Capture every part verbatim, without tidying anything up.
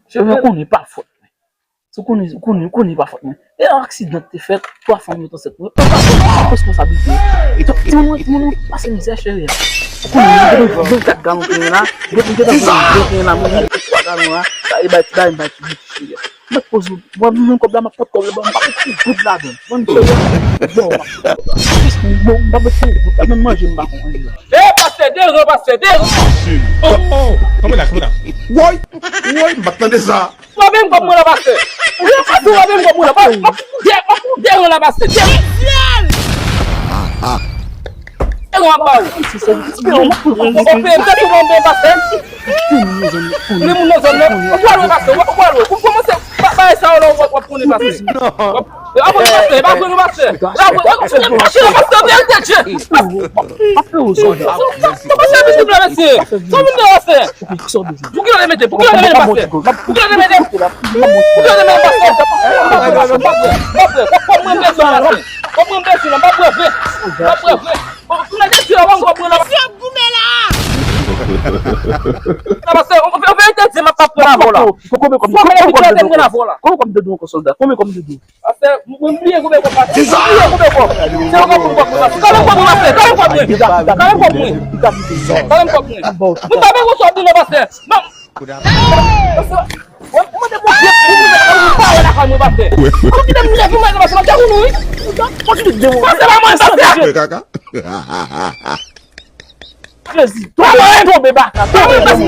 Cheri, ou konnen pa fòt mwen. Si ou konnen, ou konnen, ou konnen pa fòt mwen. E yon aksidan ki te fèt, twa fanm yo te ansent mwen. Ou pa pran responsabilite. Ti, timoun mwen, timoun mwen pase mizè, cheri. Ou konnen, mwen gen vennkat galon ki gen la, mwen gen vennkat galon ki gen la, mwen gen twa galon la, sa e bay ti, bay, bay ti, cheri. Mwen poze, mwen menm kòb la, mwen pot kòb la, mwen pa met yon goud ladan. Mwen cheri, bon, mwen pa met yon goud la, menm manje, mwen pa konn manje la. E, pastè, deran, pastè, deran. Oh, oh, kanpe la, kanpe la. Woy, woy, m pa t tande sa. Ou pa menm kòb mwen la, pastè. Ou pa menm kòb mwen la, pa, pa, pa, pa, deran la, pastè. Deran. Deran ap ba ou. Ou peye m, tèt ou pa bon, pastè. Men moun nan zòn nan. Ou pral wè, pastè. Ou pral wè. Ou kòmanse ba, bagay sa yo la, w ap, w ap konnen, pastè. W ap, w ap konnen, pastè. E pa vre, non, pastè. E pa vre, non, pastè. Pastè, pastè, pastè, pastè. Pou ki lè mete, pou ki lè mete, pastè? Pou ki lè mete? Pou ki lè mete, pastè? Pastè, pastè, pastè. Kòb mwen bezwen la, pastè. Kòb mwen bezwen la, m pa breve. M pa breve. Bon, tou nèg esi la, ban m kòb mwen la. Misye ap goumen la. Non, pastè, an verite di, m ap pran avè w la. Konbyen kòb, konbyen kòb de dou ankò, sòlda? Konbyen kòb de dou? Pastè, mwen bliye konbyen kòb, pastè. Mwen bliye konbyen kòb. Se yon kòb pou kòb mwen, pastè. Kale kòb mwen, pastè. Kale kòb mwen. Kale kòb mwen. Kale kòb mwen. Mwen pa bezwen sòti non, pastè. Non. Mwen, mwen mande Bondye pou mwen pa wè lakay mwen, pastè. Mwen kite m leve mwen, pastè, mwen te konnen wi. Pastè, pa mwen, pastè. Fè kaka. Jezi, tonbe, tonbe baka, tonbe, tonbe.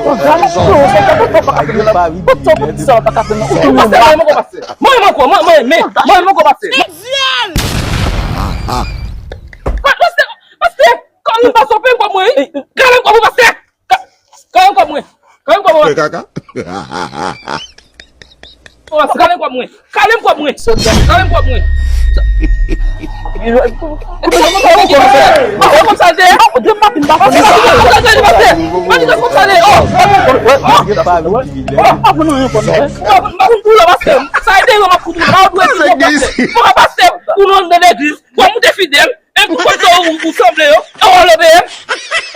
Pastè, mwen mwen pastè. Mwen mwen mwen mwen mwen mwen mwen mwen pastè. Pastè, pastè, kòm nou pa sope kòm mwen, wi. Kale kòm mwen, pastè. Ka-, kale kòb mwen. Kale kòb mwen. Fè kaka. Kale kòb mwen. Kale kòb mwen. Kale kòb mwen. Kòm sa l te ye. Kòm sa l te ye. Oh. Oh. Oh. Oh. Sa e de yo m ap koute. Mwen pa pastè. Ou nan legliz. Bon, ou te fidèl. E pou kòb sa ou, ou sanble yo. Ou leve.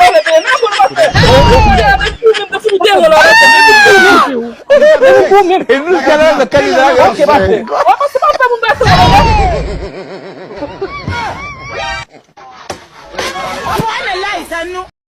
Ou leve. Nan bon pastè. Ou menm te fouti deran la, pastè. Epi ou menm. Epi ou menm. E nou te la nan kaliza. Ok, pastè. Ou pastè pa fè moun pastè.